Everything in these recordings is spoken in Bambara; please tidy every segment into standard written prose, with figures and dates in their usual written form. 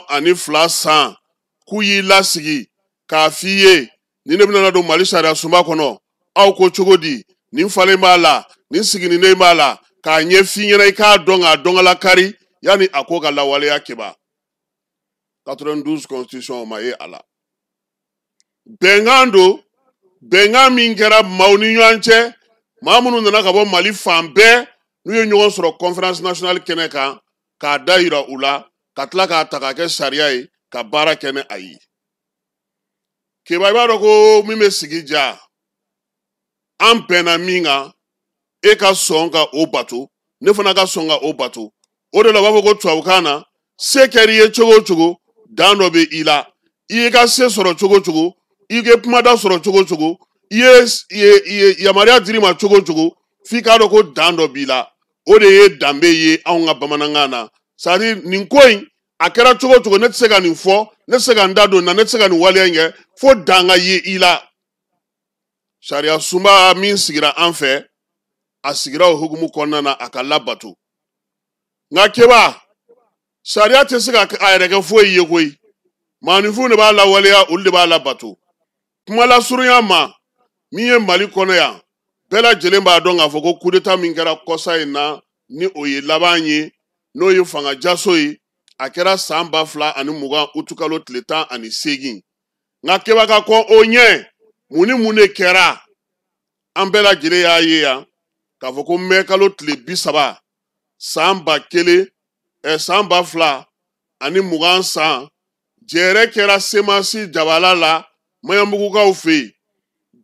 92 san k'u y'i lasigi k'a f'i ye ni ne bɛna don Mali sariya sunba kɔnɔ, aw ko cogo di, nin falen b'a la, nin siginiden b'a la, k'a ɲɛf'i ɲɛna i k'a dɔn k'a dɔn ka lakari yanni a ko ka lawaleya. Keba, 92 constitution o ma ye a la. Bɛnkan don, bɛnkan min kɛra maaw ni ɲɔgɔn cɛ, maa minnu nana ka bɔ Mali fan bɛɛ, n'u ye ɲɔgɔn sɔrɔ conférence nationale kɛnɛ kan k'a da yira u la, ka tila k'a ta k'a kɛ sariya ye ka baara kɛ ni a ye. Keba, i b'a dɔn ko min bɛ sigi ja, an bɛnna min kan, e ka sɔn ka o bato, ne fana ka sɔn ka o bato. O de la u b'a fɔ ko tubabukan na, se kɛra i ye cogo o cogo, dan dɔ bɛ i la. I y'i ka se sɔrɔ cogo o cogo, i ye kumada sɔrɔ cogo o cogo, i ye yamaruya dir'i ma cogo o cogo, f'i k'a dɔn ko dan dɔ b'i la. O de ye danbe ye anw ka bamanankan na. C'est à dire nin ko in a kɛra cogo o cogo, ne tɛ se ka nin fɔ, ne tɛ se ka n da don nin na, ne tɛ se ka nin waleya in kɛ fo dan ka ye i la. Sariya sunba min sigira an fɛ, a sigira o hukumu kɔnɔna na, a ka labato. Nka Keba, sariya tɛ se ka a yɛrɛ kɛ foyi ye koyi. Maaninfinw de b'a lawaleya, olu de b'a labato. Kuma lasurunya ma, min ye Mali kɔnɔ yan, bɛɛ lajɛlen b'a dɔn k'a fɔ ko coup d'état min kɛra kɔsa in na, ni o ye laban ye, n'o ye fanga jaso ye, a kɛra san 2020 utukalo tile 18. Nka Keba, ka kɔn o ɲɛ, mun ni mun de kɛra? An bɛɛ lajɛlen y'a ye yan k'a fɔ ko mɛkalo tile 30 san ba kelen, san 2020 san, jɛrɛ kɛra CMAS jabala la Maɲanbugukaw fɛ yen.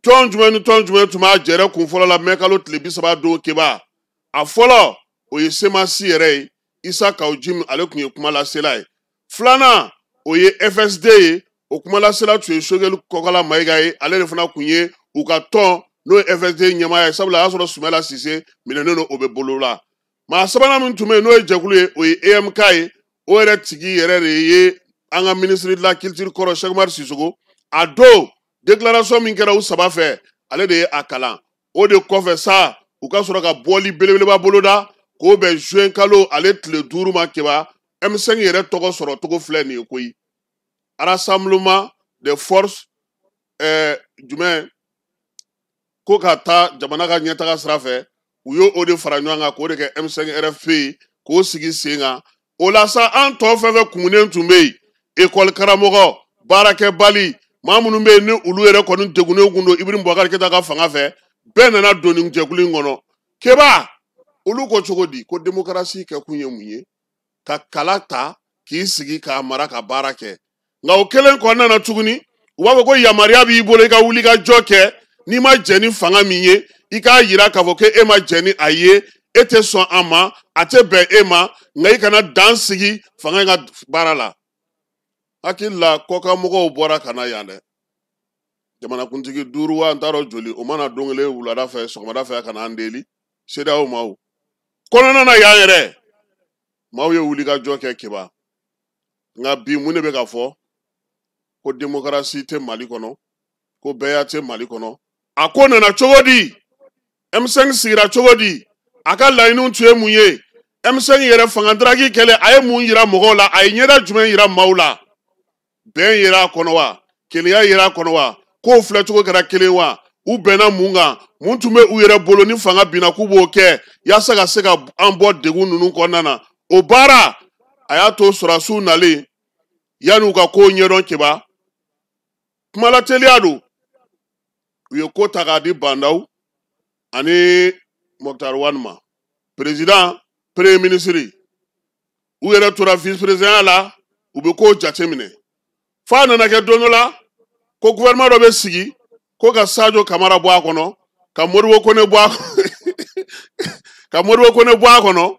Tɔn jumɛn ni tɔn jumɛn tun b'a jɛrɛ kun fɔlɔ la mɛkalo tile 30 don? Keba, a fɔlɔ o ye CMAS yɛrɛ ye, Isa Kaw Jim, ale tun ye kumalasela ye. Filanan o ye FSD ye, o kumalasela tun ye Sogɛli Kɔkala Mayiga ye, ale de fana tun ye u ka tɔn n'o ye FSD ɲɛmaaya ye, sabula a y'a sɔrɔ Sumala Sise minɛnen don, o bɛ bolo la. Maa sabanan min tun bɛ yen n'o ye jɛkulu ye, o ye EMK ye, o yɛrɛ tigi yɛrɛ de ye an ka ministre de la culture kɔrɔ Cheikh Umar Sissoco. A don déclaration min kɛra u saba fɛ, ale de ye a kalan. O de kɔfɛ sa, u ka sɔrɔ ka bɔli belebeleba boloda k'o bɛn juin kalo ale tile 5 ma. Keba, M5 yɛrɛ tɔgɔ sɔrɔ cogo filɛ nin ye koyi: rassemblement des forces jumɛn ko ka taa jamana ka ɲɛtaga sira fɛ. U y'o o de fara ɲɔgɔn kan k'o de kɛ M5 RFP ye, k'o sigi sen kan. O la sa, an tɔ fɛn fɛn kumunen tun bɛ yen, ekɔli karamɔgɔ, baarakɛbali, maa minnu bɛ yen ni olu yɛrɛ kɔni degunnen kun don Ibrahim Boubacar Keita ka fanga fɛ, bɛɛ nana don nin jɛkulu in kɔnɔ. Keba, olu ko cogo di ko démocratie kɛkun ye mun ye? Ka kala ta k'i sigi k'a mara ka baara kɛ. Nka o kelen kɔnɔna na tuguni, u b'a fɔ ko yamaruya b'i bolo i ka wuli ka jɔ kɛ. N'i ma jɛn ni fanga min ye, i k'a yira k'a fɔ ko e ma jɛn ni a ye, e tɛ sɔn a ma, a tɛ bɛn e ma, nka i kana dan sigi fanga in ka baara la. Hakili la kɔkanmɔgɔw bɔra ka na yan dɛ, jamanakuntigi 5 wa n t'a dɔn joli, o mana don kelen wulada fɛ, sɔgɔmada fɛ, ka na an deli CEDEAO maaw kɔnɔna na yan yɛrɛ, maaw ye wuli ka jɔ kɛ. Keba, nka bi mun de bɛ ka fɔ? Ko démocratie tɛ Mali kɔnɔ, ko bɛɛya tɛ Mali kɔnɔ. A ko nana cogo di? M5 sigira cogo di? A ka laɲiniw tun ye mun ye? M5 yɛrɛ fanga daraki kɛlɛ, a ye mun yira mɔgɔw la? A ye ɲɛda jumɛn yira maaw la? Bɛn yera a kɔnɔ wa? Kelenya yera a kɔnɔ wa? Kow filɛ cogo kɛra kelen wa? U bɛnna mun kan? Mun tun bɛ u yɛrɛ bolo ni fanga binna k'u b'o kɛ yaasa ka se ka an bɔ degun ninnu kɔnɔna na? O baara a y'a to sɔrɔdasiw nalen, yanni u ka kow ɲɛdɔn, Keba, kumalateliya don, u ye ko ta k'a di Bandaw ani Moctar Ouane ma, président, premier ministre. U yɛrɛ tora vice président la, u bɛ kow jateminɛ. F'a nana kɛ don dɔ la ko gouvernement dɔ bɛ sigi ko ka Sadio Kamara bɔ a kɔnɔ, ka Modibo Kone bɔ a kɔnɔ,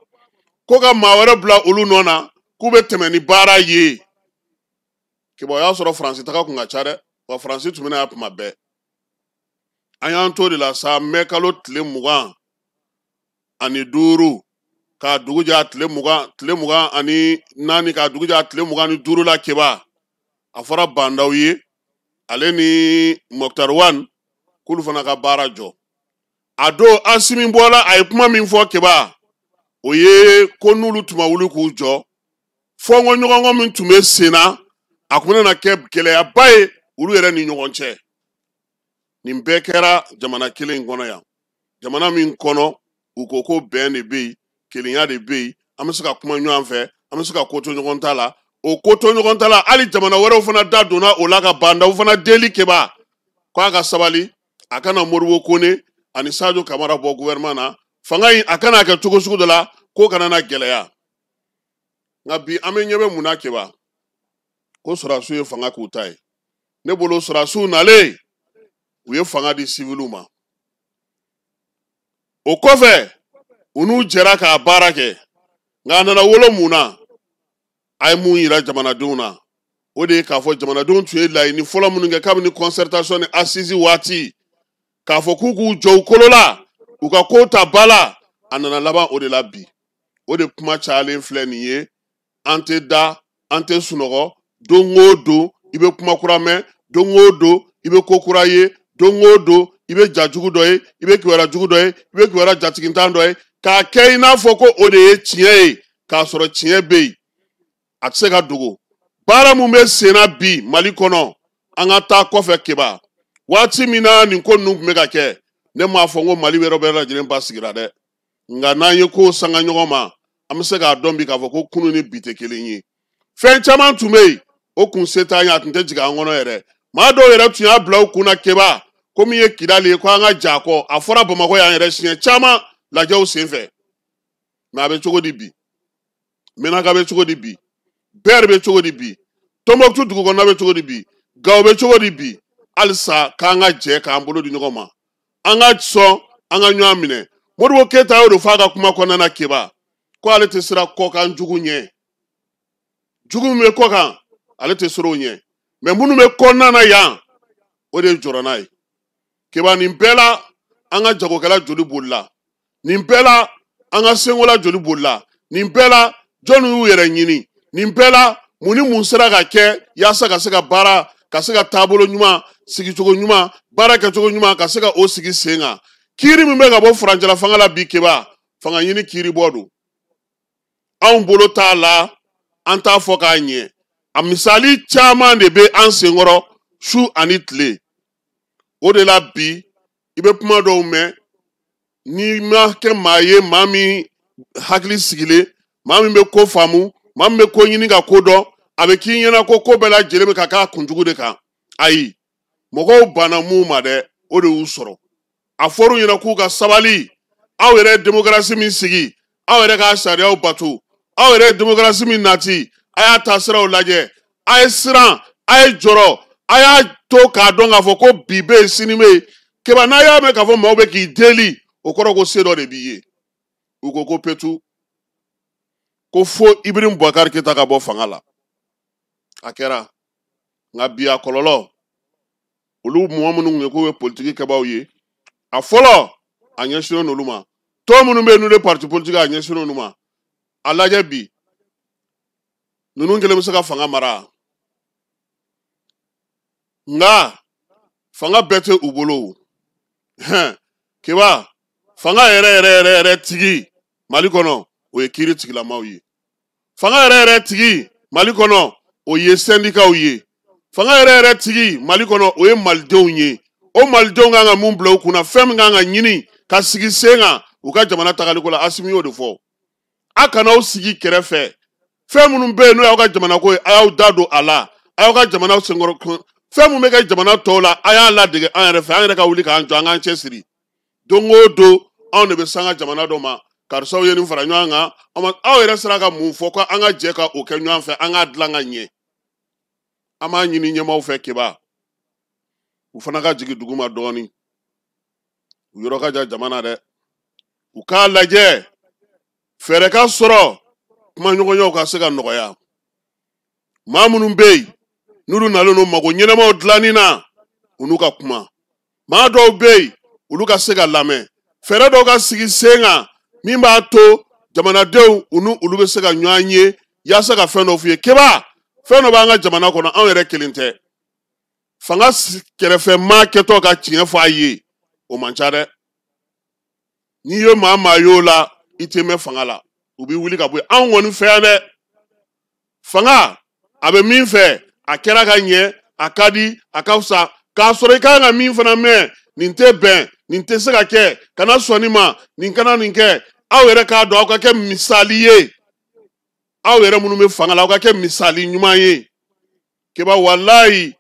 ko ka maa wɛrɛ bila olu nɔ na, k'u bɛ tɛmɛ ni baara ye. Keba, o y'a sɔrɔ Faransi taga kun ka ca dɛ, wa Faransi tun bɛna yan tuma bɛɛ. An y'an to de la sa, mɛ kalo tile 25 k'a dugu jɛ a tile mugan, tile 24 k'a dugu jɛ a tile 25 la. Keba, a fɔra Bandaw ye, ale ni Moctar Ouane, k'olu fana ka baara jɔ. A don Asimi bɔra, a ye kuma min fɔ, Keba, o ye ko n'olu tun ma wuli k'u jɔ Fɔnkɔɲɔgɔnkɔ min tun bɛ sen na, a kun bɛna kɛ gɛlɛyaba ye olu yɛrɛ ni ɲɔgɔn cɛ. Nin bɛɛ kɛra jamana kelen in kɔnɔ yan, jamana min kɔnɔ u ko ko bɛn de bɛ yen, kelenya de bɛ yen, an bɛ se ka kuma ɲɔgɔn fɛ, an bɛ se ka ko to ɲɔgɔn ta la. O ko to ɲɔgɔn ta la, hali jamana wɛrɛw fana da donna o la ka Bah N'Daw fana deli Keba k'a ka sabali, a kana Modibo Kone ani Sadio Kamara bɔ gouvernement na, fanga in a kana kɛ cogo sugu dɔ la ko kana na gɛlɛya. Nka bi an bɛ ɲɛ bɛ mun na Keba? Ko sɔrɔdasiw ye fanga k'u ta ye. Ne bolo sɔrɔdasiw nalen, u ye fanga di siviliw ma. O kɔfɛ u n'u jɛra k'a baara kɛ, nka a nana wolo mun na? A ye mun yira jamanadenw na? O de ye k'a fɔ jamanadenw tun ye laɲini fɔlɔ minnu kɛ kabini concertation ni assise waati, k'a fɔ k'u k'u jɔ u kolo la, u ka ko ta ba la, a nana laban o de la bi. O de kuma cayalen filɛ nin ye, an tɛ da, an tɛ sunɔgɔ, don o don i bɛ kuma kura mɛn, don o don i bɛ ko kura ye, don o don i bɛ ja jugu dɔ ye, i bɛ kibaruya jugu dɔ ye, i bɛ kibaruya jatigintan dɔ ye, k'a kɛ i n'a fɔ ko o de ye tiɲɛ ye, k'a sɔrɔ tiɲɛ bɛ yen, a tɛ se ka dogo. Baara mun bɛ sen na bi Mali kɔnɔ, an ka taa kɔfɛ Keba. Waati min na nin ko ninnu tun bɛ ka kɛ, ne m'a fɔ n ko Mali yɔrɔ bɛɛ lajɛlen basigira dɛ, nka n'an ye kow sanga ɲɔgɔn ma, an bɛ se k'a dɔn bi k'a fɔ ko kunun ni bi tɛ kelen ye. Fɛn caman tun bɛ yen, o kun se t'an ye, a tun tɛ jigin an kɔnɔ yɛrɛ. Maa dɔw yɛrɛ tun y'a bila u kun na Keba, ko min ye Kidali ye, ko an ka ja kɔ. A fɔra Bamakɔ yan yɛrɛ siɲɛ caman lajɛw senfɛ. Mɛ a bɛ cogo di bi? Menaka bɛ cogo di bi? Bɛri bɛ cogo di bi? Tɔnbɔkutu dugu kɔnɔna bɛ cogo di bi? Gawo bɛ cogo di bi? Halisa k'an ka jɛ k'an bolo di ɲɔgɔn ma, an ka sɔn an ka ɲɔgɔn minɛ. Modibo Keyita y'o de fɔ a ka kuma kɔnɔna na Keba, ko ale tɛ siran kɔkan jugu ɲɛ. Jugu min bɛ kɔkan, ale tɛ siran o ɲɛ, mɛ minnu bɛ kɔnɔna na yan, o de ye jɔrɔ n'a ye. Keba, nin bɛɛ la an ka jagokɛla joli bolila, nin bɛɛ la an ka senkola joli bolila, nin bɛɛ la jɔnni y'u yɛrɛ ɲini, nin bɛɛ la mun ni mun sera ka kɛ yaasa ka se ka baara, ka se ka taabolo ɲuman, sigicogo ɲuman, baara kɛcogo ɲuman, ka se ka o sigi sen kan. Kiiri min bɛ ka bɔ furancɛla fanga la bi Keba, fanga ɲini kiiri bɔ don. Anw bolo t'a la, an t'a fɔ k'a ɲɛ. A misali caman de bɛ an senkɔrɔ su ani tile. O de la bi i bɛ kuma dɔw mɛn, n'i ma kɛ maa ye, maa min hakili sigilen, maa min bɛ ko faamu, maa min bɛ ko ɲini ka ko dɔn, a bɛ k'i ɲɛna ko ko bɛɛ lajɛlen bɛ ka k'a kunjugu de kan. Ayi, mɔgɔw banna mun ma dɛ, o de y'u sɔrɔ. A fɔr'u ɲɛna k'u ka sabali, aw yɛrɛ ye demokarasi min sigi, aw yɛrɛ k'a sariyaw bato, aw yɛrɛ ye demokarasi min nati, a y'a taasiraw lajɛ, a ye siran, a ye jɔrɔ, a y'a to k'a dɔn k'a fɔ ko bi bɛ yen, sini bɛ yen. Keba, n'a y'a mɛn k'a fɔ maaw bɛ k'i deli, o kɔrɔ ko se dɔ de b'i ye. U ko ko petu, ko fo Ibrahim Boubacar Keita ka bɔ fanga la. A kɛra, nka bi a kɔlɔlɔ, olu mɔgɔ minnu tun ye k'u ye politiki kɛbaaw ye, a fɔlɔ a ɲɛsinnen olu ma. Tɔn minnu bɛ yen n'olu ye parti politiki, a ɲɛsinnen olu ma. A lajɛ bi, ninnu kelen bɛ se ka fanga mara, nka fanga bɛɛ tɛ u bolo. Hɛn Keba, fanga yɛrɛ yɛrɛ yɛrɛ yɛrɛ tigi Mali kɔnɔ, o ye kiiri tigilamaw ye. Fanga yɛrɛ yɛrɛ tigi Mali kɔnɔ, o ye sɛndikaw ye. Fanga yɛrɛ yɛrɛ tigi Mali kɔnɔ, o ye malidenw ye. O malidenw kan ka mun bila u kunna, fɛn min kan ka ɲini ka sigi sen kan u ka jamana tagaliko la, Asimi y'o de fɔ. A kana aw sigi kɛrɛfɛ. Fɛn minnu bɛ yen n'o y'aw ka jamana ko ye, a y'aw da don a la, a y'aw ka jamana senkɔrɔ. Fɛn min bɛ kɛ jamana tɔw la, a y'a ladege an yɛrɛ fɛ, an yɛrɛ ka wuli k'an jɔ, an k'an cɛsiri. Don o don anw de bɛ sanga jamana dɔ ma, karisaw ye nin fara ɲɔgɔn kan, aw yɛrɛ sera ka mun fɔ ko an ka jɛ ka o kɛ ɲɔgɔn fɛ, an k'a dilan ka ɲɛ. An b'a ɲini ɲɛmaaw fɛ Keba, u fana ka jigin dugu ma dɔɔnin, u yɔrɔ ka jan jamana dɛ, u k'a lajɛ fɛɛrɛ ka sɔrɔ kumaɲɔgɔnyaw ka se ka nɔgɔya. Maa minnu bɛ yen n'olu nalen don mago ɲɛnamaw dilanni na, u n'u ka kuma. Maa dɔw bɛ yen, olu ka se ka lamɛn, fɛɛrɛ dɔw ka sigi sen kan min b'a to jamanadenw u ni olu bɛ se ka ɲɔgɔn ye yaasa ka fɛn dɔ f'u ye. Keba, fɛn dɔ b'an ka jamana kɔnɔ, anw yɛrɛ kelen tɛ. Fanga kɛrɛfɛ maa kɛtɔ ka tiɲɛ fɔ a ye, o man ca dɛ. N'i ye maa maa y'o la, i tɛ mɛn fanga la, u b'i wuli ka bɔ yen. Anw kɔni fɛ yan dɛ, Fanga a bɛ min fɛ, a kɛra ka ɲɛ, a ka di, a ka fisa, k'a sɔrɔ i kan ka min fana mɛn, nin tɛ bɛn, nin tɛ se ka kɛ, kana sɔn nin ma, nin kana nin kɛ. Aw yɛrɛ k'a dɔn, aw ka kɛ misali ye. Aw yɛrɛ minnu bɛ fanga la, aw ka kɛ misali ɲuman ye. Keba, walayi,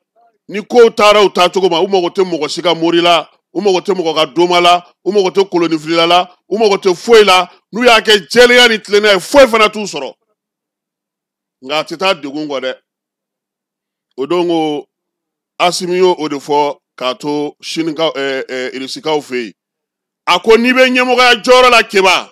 ni kow taara u taacogo ma, u mago tɛ mɔgɔ si ka mori la, u mago tɛ mɔgɔ ka doma la, u mago tɛ kolonifilila la, u mago tɛ foyi la. N'u y'a kɛ jɛlenya ni tilennenya ye, foyi fana t'u sɔrɔ. Nka a tɛ taa degun kɔ dɛ. O don ko Asimi y'o o de fɔ k'a to Sinikaw, Irisikaw fɛ yen. A ko n'i bɛ ɲɛmɔgɔya jɔyɔrɔ la, Keba,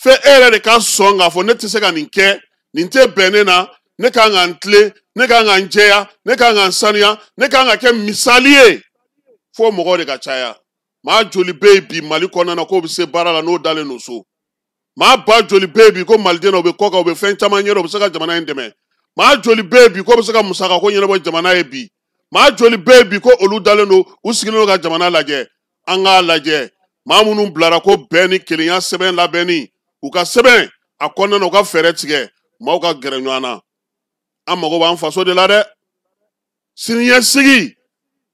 f'e yɛrɛ de ka sɔn k'a fɔ ne tɛ se ka nin kɛ, nin tɛ bɛn ne na, ne kan ka n tilen, ne kan ka n jɛya, ne kan ka n sanuya, ne kan ka kɛ misali ye. Fo mɔgɔw de ka caya. Maa joli bɛ yen bi Mali kɔnɔna na k'o bɛ se baara la n'o dalen don so? Maa ba joli bɛ yen bi ko maliden na, u bɛ kɔ kan, u bɛ fɛn caman ɲɛdɔn, u bɛ se ka jamana in dɛmɛ? Maa joli bɛ yen bi k'o bɛ se ka musakako ɲɛnabɔ jamana ye bi? Maa joli bɛ yen bi ko olu dalen don, u sigilen don ka jamana lajɛ? An k'a lajɛ, maa minnu bilara ko bɛn ni kelenya sɛbɛn labɛnni, u ka sɛbɛn a kɔnɔna na, u ka fɛɛrɛ tigɛ, maaw ka gɛrɛ ɲɔgɔn na. An mago b'an faso de la dɛ. Siniɲɛsigi,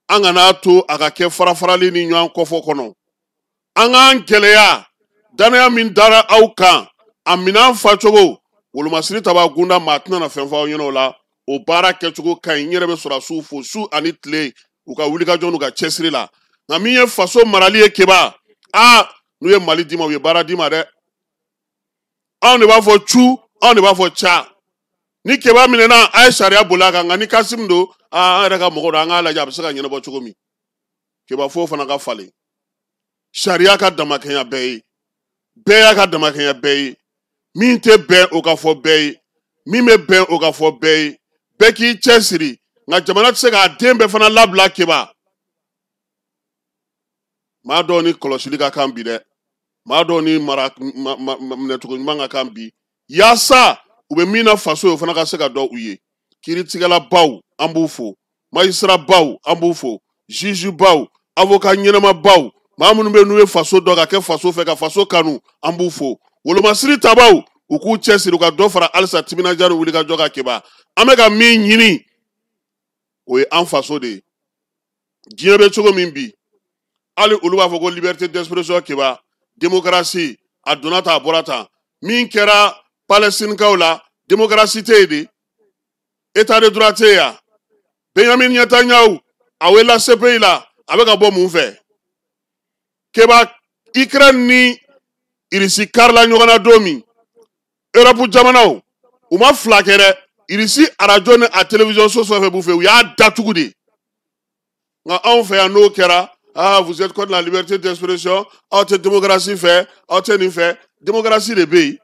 an kana to a ka kɛ farafarali ni ɲɔgɔn kɔfɔ kɔnɔ. An k'an gɛlɛya danaya min dara aw kan, a minɛn facogo wolomasiri taba gunda, maa tɛna na fɛn fɔ aw ɲɛna o la. O baara kɛcogo ka ɲi. N yɛrɛ bɛ sɔrɔdasiw fo su ani tile, u ka wulikajɔ n'u ka cɛsiri la. Nka min ye faso marali ye, Keba, aa, n'u ye Mali d'i ma, u ye baara d'i ma dɛ. Anw de b'a fɔ cu, anw de b'a fɔ ca. Ni Keba minɛna, a ye sariya boli a kan. Nka ni Kasimu don, aa, an yɛrɛ ka mɔgɔ don, an k'a lajɛ a bɛ se ka ɲɛnabɔ cogo min. Keba, fo fana ka falen. Sariya ka damakɛnya bɛɛ ye, bɛɛ y'a ka damakɛnya bɛɛ ye. Min tɛ bɛn, o ka fɔ bɛɛ ye. Min bɛ bɛn, o ka fɔ bɛɛ ye. Bɛɛ k'i cɛsiri. Nka jamana tɛ se k'a den bɛɛ fana labila, Keba. Maa dɔw ni kɔlɔsili ka kan bi dɛ. Maa dɔw ni mara minɛcogo ɲuman ka kan bi, yaasa u bɛ min na faso ye, o fana ka se ka dɔn u ye. Kiiritigɛlabaw, an b'u fo. Magistrat baw, an b'u fo. Juge baw, avocat ɲɛnamabaw, maa minnu bɛ n'u ye faso dɔn ka kɛ faso fɛ, ka faso kanu, an b'u fo. Wolomasiri tabaw, u k'u cɛsiri, u ka dɔ fara halisa timinandiya ni wulikajɔ ka. Keba, an bɛ ka min ɲini, o ye an faso de ye. Diɲɛ bɛ cogo min bi, hali olu b'a fɔ ko liberté d'expression. Keba, démocratie a donna tan, a bɔra tan. Min kɛra Palestinekaw la, démocratie tɛ yen de, état de droit tɛ yan. Benjamin Netanyahu, a wele CPI la, a bɛ ka bɔ mun fɛ? Keba, Ukraine ni Irisi karila ɲɔgɔn na don min, Europe jamanaw, u ma fila kɛ dɛ. Irisi arajo ni a télévision so fɛn fɛn b'u fɛ, u y'a datugu de. Nka anw fɛ yan, n'o kɛra, ah, vous êtes contre la liberté d'expression, aw tɛ démocratie fɛ, aw tɛ nin fɛ. Démocratie de bɛ yen.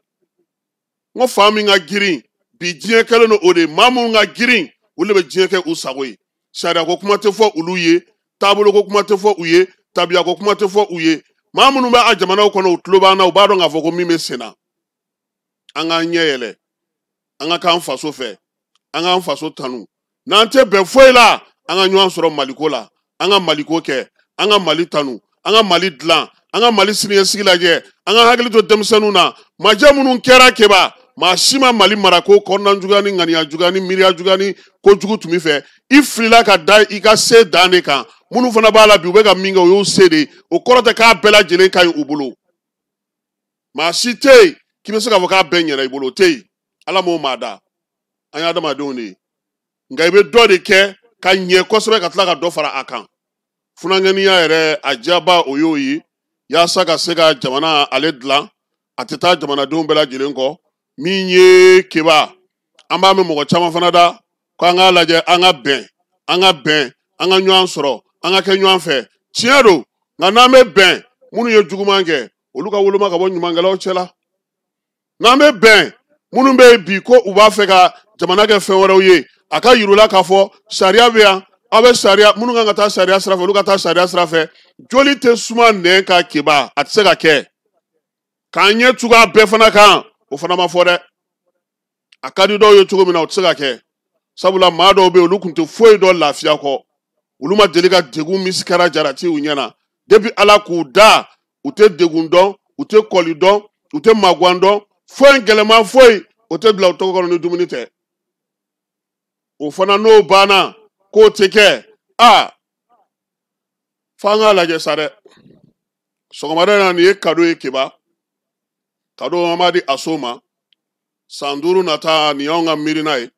N ko fa min ka girin bi, diɲɛ kɛlen don o de ye. Maa minnu ka girin, olu de bɛ diɲɛ kɛ u sago ye. Sariya ko kuma tɛ fɔ olu ye, taabolo ko kuma tɛ fɔ u ye, tabiya ko kuma tɛ fɔ u ye. Maa minnu bɛ a jamanaw kɔnɔ, u tulo b'an na, u b'a dɔn k'a fɔ ko min bɛ sen na. An k'an ɲɛ yɛlɛ, an ka k'an faso fɛ, an k'an faso tanu. N'an tɛ bɛn foyi la, an ka ɲɔgɔn sɔrɔ Maliko la. An ka Maliko kɛ, an ka Mali tanu, an ka Mali dilan, an ka Mali siniɲɛsigi lajɛ, an ka hakili to denmisɛnninw na. Majɛ minnu kɛra, Keba, maa si ma Mali mara ko kɔnɔna juguya ni ŋaniya juguya ni miiriya juguya ni kojugu tun b'i fɛ. I filila ka da i ka se dan de kan. Minnu fana b'a la bi, u bɛ ka min kɛ, o y'u se de ye. O kɔrɔ tɛ k'a bɛɛ lajɛlen ka ɲi u bolo. Maa si tɛ yen k'i bɛ se k'a fɔ k'a bɛɛ ɲɛna i bolo, o tɛ yen. Ala m'o maa da, an ye adamadenw de ye. Nka i bɛ dɔ de kɛ ka ɲɛ kosɛbɛ, ka tila ka dɔ fara a kan. Funankɛninya yɛrɛ, a diyaba o y'o ye, yaasa ka se ka jamana ale dilan. A tɛ taa jamanadenw bɛɛ lajɛlen kɔ. Min ye Keba, an b'a mɛn mɔgɔ caman fana da ko an k'a lajɛ, an ka bɛn, an ka bɛn, an ka ɲɔgɔn sɔrɔ, an ka kɛ ɲɔgɔn fɛ. Tiɲɛ don, nka n'an bɛ bɛn, minnu ye juguman kɛ, olu ka woloma ka bɔ ɲumankɛlaw cɛ la. N'an bɛ bɛn, minnu bɛ yen bi ko u b'a fɛ ka jamana kɛ fɛn wɛrɛw ye, a ka yir'u la k'a fɔ sariya bɛ yan. Aw bɛ sariya, minnu kan ka taa sariya sira fɛ, olu ka taa sariya sira fɛ. Joli tɛ suma nɛn ka, Keba, a tɛ se ka kɛ k'an ɲɛ tugu a bɛɛ fana kan. O fana ma fɔ dɛ. A ka di dɔw ye cogo min na, o tɛ se ka kɛ, sabula maa dɔw bɛ yen, olu tun tɛ foyi dɔn lafiya kɔ. Olu ma deli ka degun min kɛra jarati u ɲɛna depuis Ala k'u da. U tɛ degun dɔn, u tɛ kɔli dɔn, u tɛ maguwan dɔn, foyi gɛlɛman foyi o tɛ bila u tɔgɔ kɔnɔ ni dumuni tɛ. O fana n'o banna k'o tɛ kɛ, a f'an k'a lajɛ sa dɛ. Sɔgɔmada in na, nin ye kado ye Keba, kado an b'a di Aso ma. San 5 nata, nin y'anw ka miirina ye,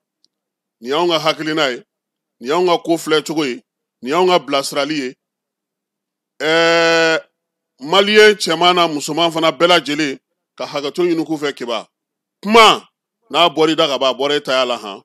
nin y'anw ka hakilina ye, nin y'anw ka ko filɛ cogo ye, nin y'anw ka bilasirali ye. Maliyɛn cɛman n'a musoman fana bɛɛ lajɛlen ka hakɛto ɲini k'u fɛ. Keba, kuma n'a bɔr'i da ka ban, a bɔra e ta la han.